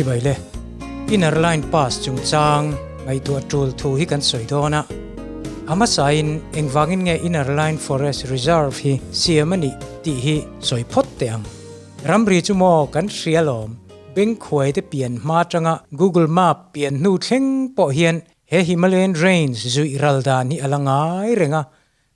Chibai le. Inner Line Pass chungchang ngaihtuah tul thu hi kan sawi dawn a. A hmasain engvangin nge Inner Line Forest Reserve hi siam a nih tih hi sawi phawt teh ang. Ramri chu maw kan hria lawm. Bengkhuai te pian hma atanga Google Map pian hnu thleng pawh hian he Himalayan Range zuih ral dan hi a la ngai reng a.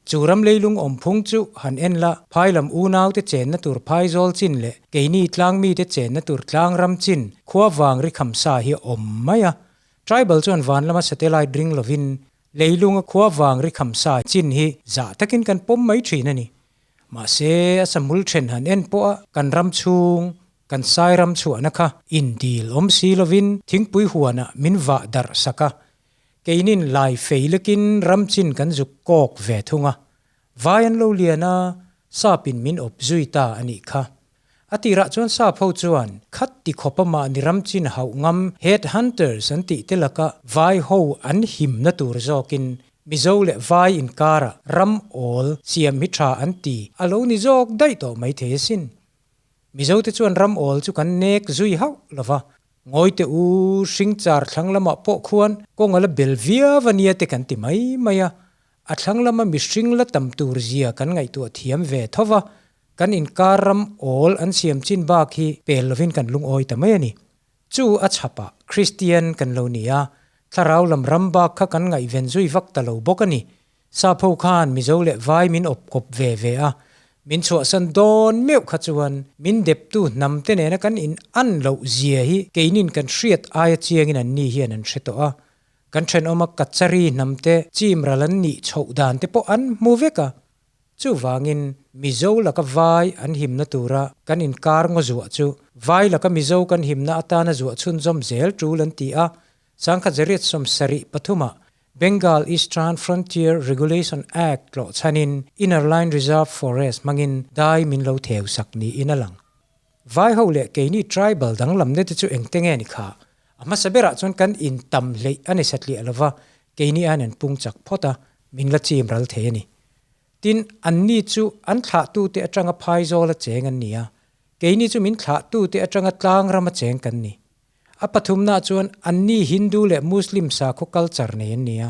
Chu ram leilung awmphung chu han en la, phai lam unaute chenna tur phaizawl chin leh keini tlangmite chenna tur tlangram chin khua vang ri khamsa hi a awm mai a. Tribal chuan van lama satellite ring lovin leilunga khua vang ri khamsa chin hi zah takin kan pawm mai thin a ni. Mahse, a sahmul then han en pawh a kan ram chhung, kan sai ram chhuahna kha indil awm si lovin thingpui huanah min vah darh sak a, Keinin lai fei lekin ram chin kan zuk kawk ve thung a, vai an lo lian a, sap in min awp zui ta a nih kha. A tirah chuan sap ho chuan khat ti khawp a mahni ram chin hauh ngam head hunters an tih te laka vai ho an himna tur zawkin Mizo leh vai inkara ram awl siam hi tha an ti a lo ni zawk daih tawh maithei asin. Mizo te chuan ram awl chu kan nek zui hauh lova, Ngawi teh u, hring char thlang lamah pawh khuan kawng a la bel viau a nia te kan ti mai mai a. A thlang lama mihring la tam tur zia kan ngaihtuah thiam ve tho va, kan inkar ram awl an siam chin bak hi pel lovin kan lungawi ta mai a ni. Chu a chhapah Kristian kan lo ni a, thlarau lam ram bak kha kan ngaihven zui vak ta lo bawk a ni. Sapho khan Mizo leh Vai min awp kawp ve ve a, min chhuahsan dawn meuh kha chuan min deptu hnam te nena kan in an loh zia hi keinin kan hriat aia chiangin an ni hian an hre tawh a. Kan thenawma Kachari hnam te chim ral an nih chhoh dan te pawh an hmu vek a. Chuvangin Mizo laka Vai an himna tura kan inkar ngaw zuah chu Vai laka Mizo kan himna atana zuah chhunzawm zel tul an ti a, Sangkhat 1973 ah Bengal Eastern Frontier Regulation Act tlawh chhanin Inner Line Reserve Forest hmangin dai min lo theu sak niin a lang. Vai ho leh keini tribal danglamna te chu engte nge ni kha? A hmasa berah chuan kan in tam hleih a ni satliah lova, keini aiin an pung chak phawt a, min la chim ral thei a ni. Tin, anni chu an thlahtute atanga phaizawl a cheng an ni a, keini chu min thlahtute atanga tlang rama cheng kan ni. A pathumna chuan anni Hindu leh Muslim sakhaw culture nei an ni a,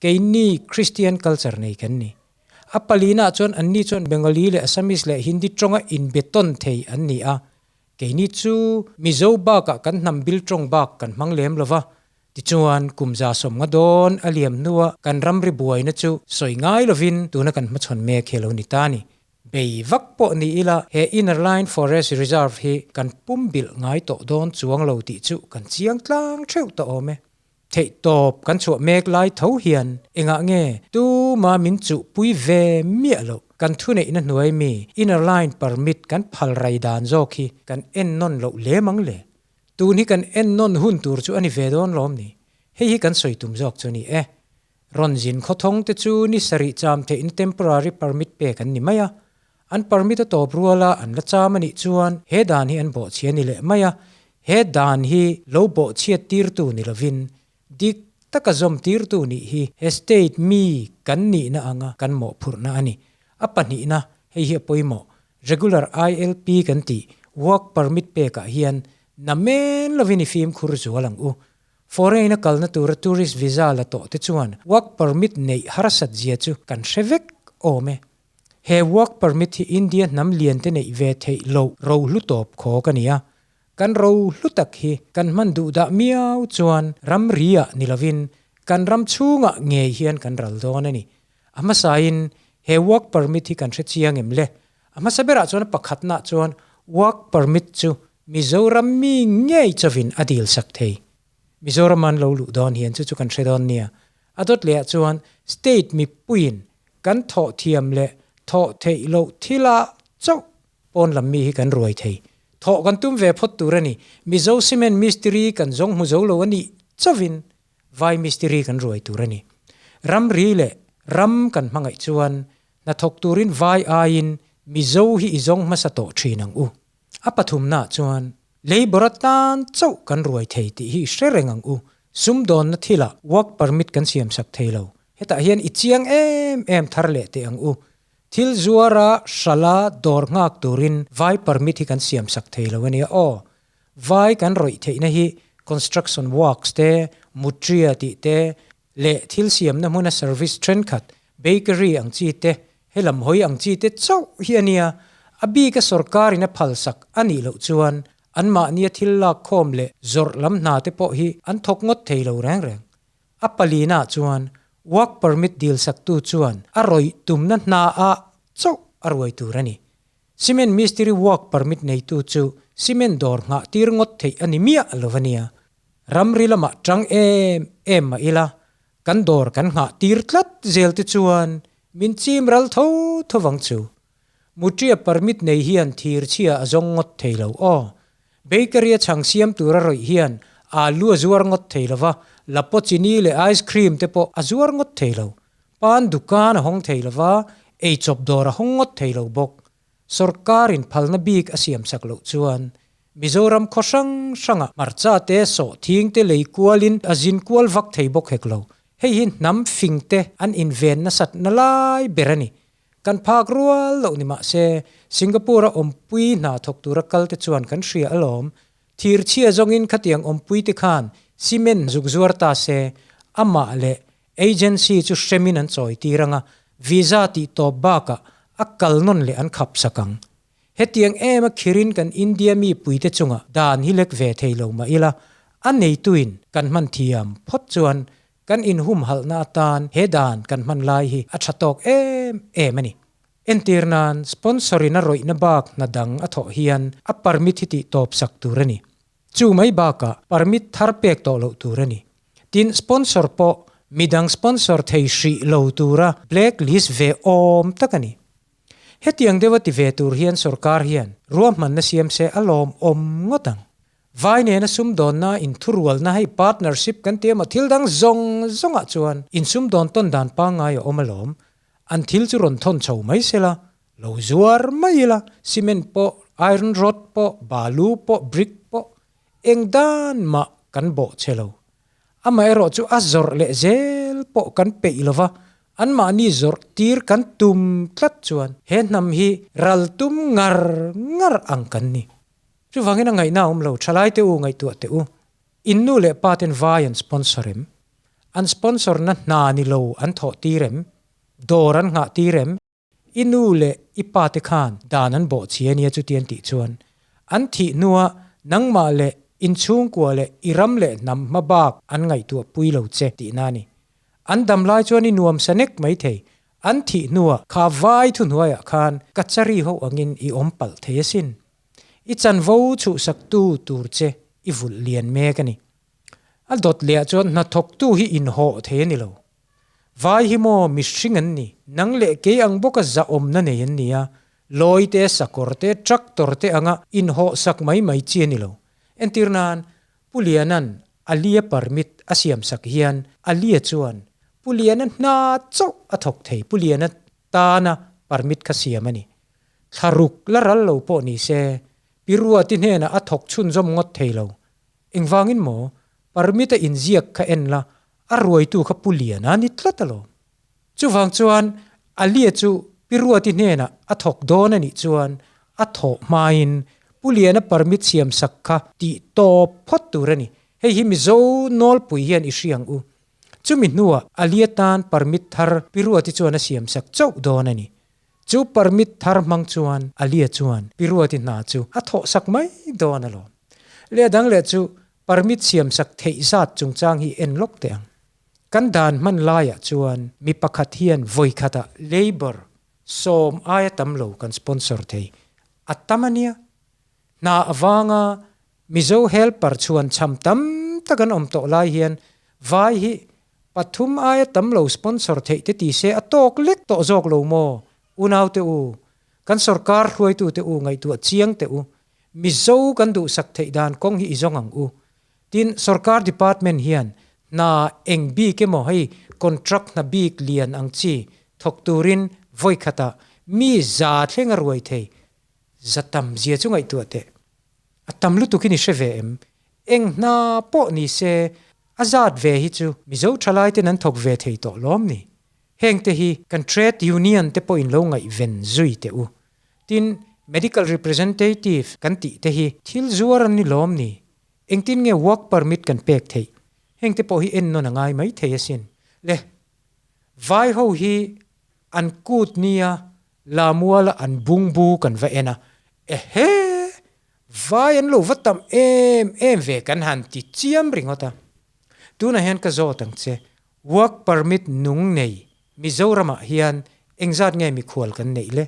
keini Christian culture nei kan ni. A palina chuan anni chuan Bengali leh Assamese leh Hindi tawnga inbe tawn thei an ni a, keini chu Mizo bakah kan hnam bil tawng bak kan hmang lem lo va. Tichuan, kum 150 dawn a liam hnua kan ramri buaina chu sawi ngai lovin tuna kan hmachhawn mek hi a lo ni ta a ni. Bei vak pawh ni ila he Inner Line Forest Reserve hi kan pumbilh ngai tawh dawn chuang lo tih chu kan chiang tlang theuh tawh awm e. Theih tawp kan chhuah mek lai tho hian engah nge tuma min chuhpui ve miah loh kan thuneihna hnuai mi Inner Line Permit kan phal rai dan zawk hi kan ennawn loh lem ang le. Tun hi kan ennawn hun tur chu a ni ve dawn lawm ni? Hei hi kan sawi tum zawk chu a ni e. Rawn zin khawthawng te chu ni sarih cham theihna temporary permit pek an ni mai a. An permit a tawp ruala an la cham a nih chuan he dan hi an bawhchhia ni leh mai a. He dan hi lo bawhchhiat tirtu ni lovin dik taka zawm tirtu nih hi he state mi kan nihna anga kan mawhphurhna a ni. A pahnihna, hei hi a pawimawh, regular ILP kan tih work permit pekah hian namen lovin i fimkhur zual ang u. Foreign a kalna tura tourist visa la tawh te chuan work permit neih harsat zia chu kan hre vek awm e. He work permit hi India hnam lian te neih ve theih loh ro hlu tawp khawk a ni a. Kan ro hlu tak hi kan hman duh dah miau chuan ram ri ah ni lovin kan ram chhungah ngei hian kan ral dawn a ni. A hmasain he work permit hi kan hre chiang em le? A hmasa berah chuan pakhatnaah chuan work permit chu Mizoram mi ngei chawin a dil sak thei. Mizoram an lo luh dawn hian chu chu kan hre dawn nia. A dawt lehah chuan state mipuiin kan thawh thiam leh thawh theih loh thila chauh pawn lam mi hi kan ruai thei. Thawh kan tum ve phawt tur a ni. Mizo cement mistiri kan zawng hmu zo lo a nih chauhin vai mistiri kan ruai tur a ni. Ramri leh ram kan hmangaih chuan hnathawk turin vai aiin Mizo hi i zawng hmasa tawh thin ang u. A pathumnaah chuan Labour atan chauh kan ruai thei tih hi i hre reng ang u. Sumdawnna thilah work permit kan siamsak thei lo. Hetah hian i chiang em em thar leh teh ang u. Thil zuara hrala dawr nghak turin vai permit hi kan siamsak thei lo a nia aw. Vai kan rawih theihna hi construction works te, mutria tih te leh thil siamna hmuna service thenkhat, bakery ang chi te, helam hawi ang chi te chauh hi a nia. A bika sorkarin a phalsak a nih loh chuan anmahnia thil lak khawm leh zawrh lam hna te pawh hi an thawk ngawt thei lo reng reng. A palina chuan work permit dilsaktu chuan a rawih tumna hna ah chauh a ruai tur a ni. Cement mistiri work permit neitu chu cement dawr nghah tir ngawt theih a ni miah lo a nia. Ramri lamah tang em em mah ila, kan dawr kan nghah tir tlat zel te chuan min chim ral tho tho vang chu. Mutria permit nei hian thir chhia a zawng ngawt thei lo aw. Bakery a chhang siam tur a rawih hian alu a zuar ngawt thei lo va, lapaw chini leh ice cream te pawh a zuar ngawt thei lo. Pan dukan a hawng thei lo va, eichawp dawr a hawng ngawt thei lo bawk. Sorkarin phalna bik a siamsak loh chuan Mizoram khaw hrang hrangah hmarcha te, sawhthing te lei kualin a zin kual vak thei bawk hek lo. Hei hi hnam fing te an inven nasatna lai ber a ni. Kan phak rual loh ni mah se, Singapore-a awmpui hna thawk tura kal te chuan kan hria alawm. Thir chhia zawngin khatiang awmpui te khan cement zuk zuar ta se, amah leh Agency chu hremin an chawi tir anga, visa tih tawp bakah a kal nawn leh an khap sak ang. Hetiang em a khirin kan India mi puite chungah dan hi lek ve thei lo mah ila, a neituin kan hman thiam phawt chuan kan inhumhalhna atan he dan kan hman lai hi a tha tawk em em a ni. Entir nan, sponsor in a rawihna bak hna dang a thawh hian a permit hi tih tawp sak tur a ni. Chu mai bakah permit thar pek tawh loh tur a ni. Tin, sponsor pawh midang sponsor thei hrih lo tura black list ve awm tak a ni. Hetiang deuha ti ve tur hian sorkar hian ruahmanna siam se a lawmawm ngawt ang. Vai nena sumdawnna inthurualna hei partnership kan ti emaw thil dang zawng zawngah chuan insumdawn tawn dan pangngai a awm alawm. An thil chu rawn thawn chho mai sela, lo zuar mai ila, cement pawh, iron rod pawh, balu pawh, brick pawh, Eng dan mah kan bawh che lo. Amaherawh chu a zawrh leh zel pawh kan peih lo va, anmahni zawrh tir kan tum tlat chuan he hnam hi ral tum ngar ngar ang kan ni. Chuvangin a ngaihna a awm lo, thalai te u ngaihtuah teh u. In nu leh pa ten vai an sponsor em? An sponsor na hna ni lo an thawh tir em? Dawr an nghah tir em? I nu leh i pa te khan dan an bawh chi ania chuti an tih chuan an thih hnua nangmah leh inchhungkua leh i ram leh hnam hma bak an ngaihtuah pui lo che tihna a ni. An dam lai chuan i nuam sa nek mai thei. An thih hnua kha vai thuhnuaiah khan kachari ho angin i awm palh thei asin. I chanvo chhuhsaktu tur che i vulh lian mek a ni. A dawt lehah chuan hnathawktu hi inhawh thei a ni lo. Vai hi maw mihring an ni, nang leh kei ang bawka zahawmna nei an ni a, lawi te, sakawr te, tractor te anga inhawh sak mai mai chi a ni lo. Entir nan, Pu Liana'n Alia permit a siam sak hian Alia chuan Pu Liana hna chauh a thawk thei, Pu Liana tana permit kha siam a ni. Thlaruk la ral lo pawh ni se, Pi Ruati hnenah a thawk chhunzawm ngawt thei lo. Engvangin maw, permit a inziak kha en la, A ruaitu kha Pu Liana ni tlat alawm. Chuvang chuan Alia chu Pi Ruati hnenah a thawk dawn a nih chuan a thawh hmain Pu Liana permit siam sak kha tih tawp phawt tur a ni. Hei hi Mizo nawlpui hian i hria ang u. Chumi hnuah Alia tan permit thar Pi Ruati chuan a siam sak chauh dawn a ni. Chu permit thar hmang chuan Alia chuan Pi Ruati hna chu a thawh sak mai dawn alawm. Leh dang leh chu Permit siamsak theih zat chungchang hi en lawk teh ang. Kan dan hman laiah chuan mi pakhat hian vawi khatah labour sawm aia tam lo kan sponsor thei a tam a nia. Hna avanga Mizo helper chhuan chham tam tak an awm tawh lai hian vai hi pathum aia tam lo sponsor theih te ti se a tawk lek tawh zawk lo maw? Unaute u, kan sorkar hruaitute u ngaihtuah chiang teh u. Mizo kan duhsak theih dan kawng hi i zawng ang u. Tin, sorkar department hian hna eng bik emaw hei contract hna bik lian ang chi thawk turin vawi khatah mi za thleng a ruai thei. Za tam zia chu ngaihtuah teh. A tam lutukin i hre ve em? Eng hna pawh ni se a zat ve hi chu Mizo thalai ten an thawk ve thei tawh lawm ni. Heng te hi kan trade union te pawhin lo ngaihven zui teh u. Tin, Medical representative kan tih te hi thil zuar an ni lawm ni? Engtin nge work permit kan pek theih? Heng te pawh hi en nawn a ngai mai thei asin. Le, vai ho hi an kut nia Lamuala an bungbu kan va en a, ehe! Vai an lo va tam em em ve kan han ti chiam ringawt a. Tunah hian ka zawt ang che, work permit nung nei Mizoramah hian engzat nge mikhual kan neih le?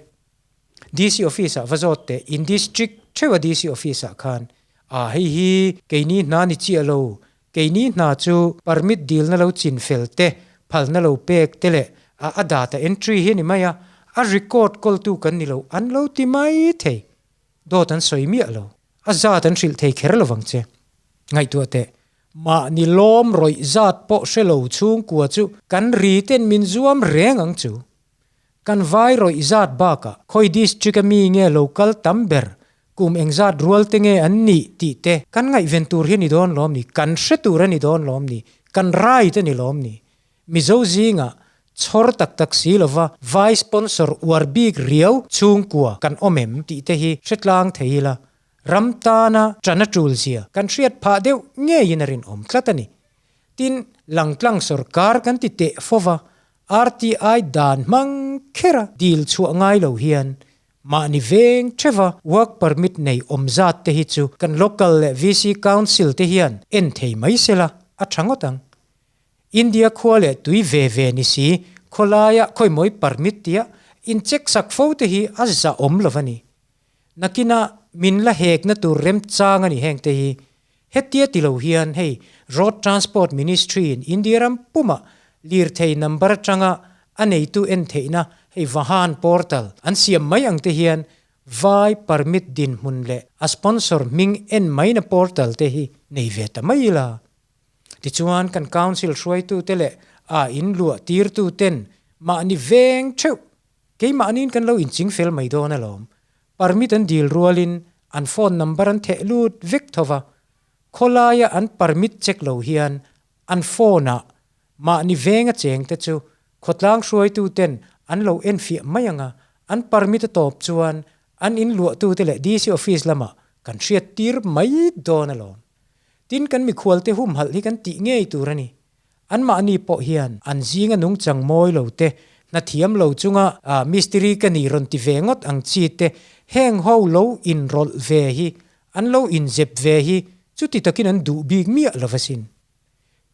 DC office ah va zawt teh, in district theuha DC office ah khan, ah hei hi keini hna ni chiah lo, keini hna chu permit dilna lo chin fel te, phalna lo pek te leh a a data entry hi a ni mai a, a record kawltu kan ni lo an lo ti mai thei. Dawt an sawi miah lo. A zat an hrilh thei kher lovang che. Ngaihtuah teh, mahni lawm rawih zat pawh hre lo chhungkua chu kan ri ten min zuam reng ang chu. Kan vai rawih zat bakah khawi district a mi nge lo kal tam ber, kum engzat rual te nge an nih tih te kan ngaihven tur hi a ni dawn lawm ni, kan hre tur a ni dawn lawm ni, kan right a ni lawm ni. Mizo zingah chhawr tak tak si lova vai sponsor uar bik riau chhungkua kan awm em tih te hi hre tlang thei ila, ram tana ṭan a ṭul zia kan hriat phah deuh ngeiin a rinawm tlat a ni. Tin, langtlang sawrkar kan ti teh fova, RTI dan hmang khera dil chhuah ngai lo hian mahni veng theuva work permit nei awm zat te hi chu kan local leh VC council te hian en thei mai sela a ṭha ngawt ang. India khua leh tui ve ve ni si, khawlaia khawimawi permit tia in check sak fo te hi a za awm lo a ni. Nakinah min la hekna tur remchang a ni heng te hi. Hetia ti lo hian hei Road Transport Ministry in India ram pumah lirthei number atanga a neitu en theihna hei Vahan portal an siam mai ang te hian vai permit dinhmun leh a sponsor hming en maina portal te hi nei ve ta mai ila. Tichuan kan Council hruaitute leh a in luah tirtuten mahni veng theuh, keimahniin kan lo inching fel mai dawn alawm. Permit an dil rualin an phone number an theh lut vek tho va, khawlaia an permit check lo hian an phone ah mahni venga chengte chu khawtlang hruaituten an lo enfiah mai ang a, an permit a tawp chuan an in luahtute leh DC office lamah kan hriattir mai dawn alawm. Tin, kan mikhualte humhalh hi kan tih ngei tur a ni. Anmahni pawh hian an zinga nungchang mawi lo te, hna thiam lo chunga mistiri ka ni rawn ti ve ngawt ang chi te, heng ho lo inrawlh ve hi, an lo inzep ve hi chuti takin an duh bik miah lo asin.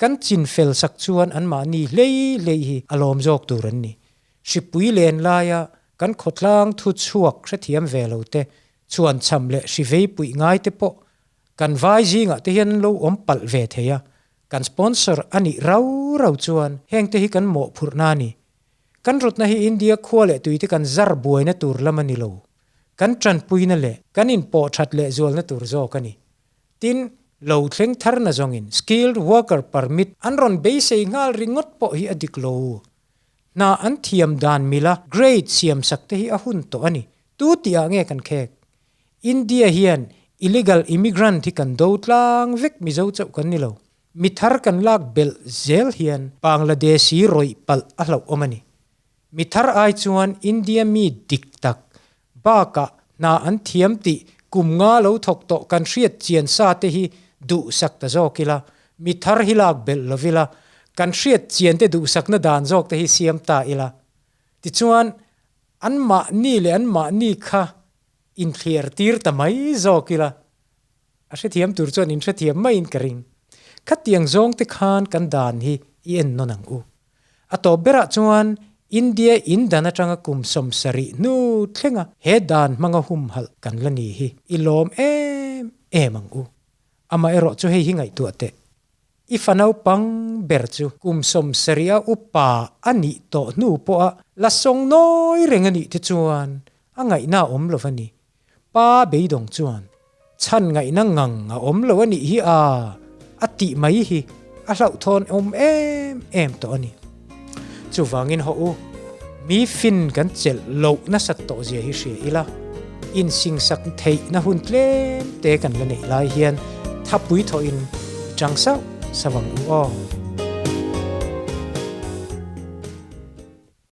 Kan chin fel sak chuan anmahni hlei hlei hi a lawm zawk tur an ni. Hripui len laia kan khawtlang thu chhuak hrethiam ve lo te, chhuanchham leh hrivei puih ngai te pawh Kan vai zingah te hian an lo awm palh ve thei a, kan sponsor a nih rau rau chuan heng te hi kan mawhphurhna a ni. Kan rawtna hi India khua leh tui te kan zar buaina tur lam a ni lo. Kan tanpuina leh kan inpawh that leh zualna tur zawk a ni. Tin, lo thleng tharna zawngin skilled worker permit an rawn beisei nghal ringawt pawh hi a dik lo. Hna an thiam dan mila grade siamsak te hi a hun tawh a ni. Tu tih ah nge kan khek? India hian illegal immigrant hi kan do tlang vek Mizo chauh kan ni lo. Mi thar kan lak belh zel hian Bangladeshi rawih palh a hlauh awm a ni. Mi thar ai chuan India mi dik tak bakah hna an thiam tih kum nga lo thawk tawh kan hriat chian sa te hi duhsak ta zawk ila, mi thar hi lak belh lo ila, kan hriat chian te duhsakna dan zawk te hi siam ta ila. Tichuan an mahni leh an mahni kha inthliar tir ta mai zawk ila, a hrethiam tur chuan inhrethiam maiin ka ring. Khatiang zawng te khan kan dan hi i en nawn ang u. A tawp berah chuan India in dan atanga kum 70 hnu thlenga he dan hmanga humhalh kan la ni hi i lawm em em ang u. Amaherawh chu hei hi ngaihtuah teh. I fa naupang ber chu kum 70 a upa a nih tawh hnu pawha la sawng nawi reng a nih te chuan a ngaihna a awm lo a ni. Pa beidawng chuan chhan ngaihna ngang a awm lo a nih hi a, a tih mai hi a hlauhthawn awm em em tawh a ni. Chuvangin hawh u, mi fin kan chelh loh nasat tawh zia hi hria ila, insingsak theihna hun tlem te kan la neih lai hian thapui thawhin i tang sauh sauh ang u aw.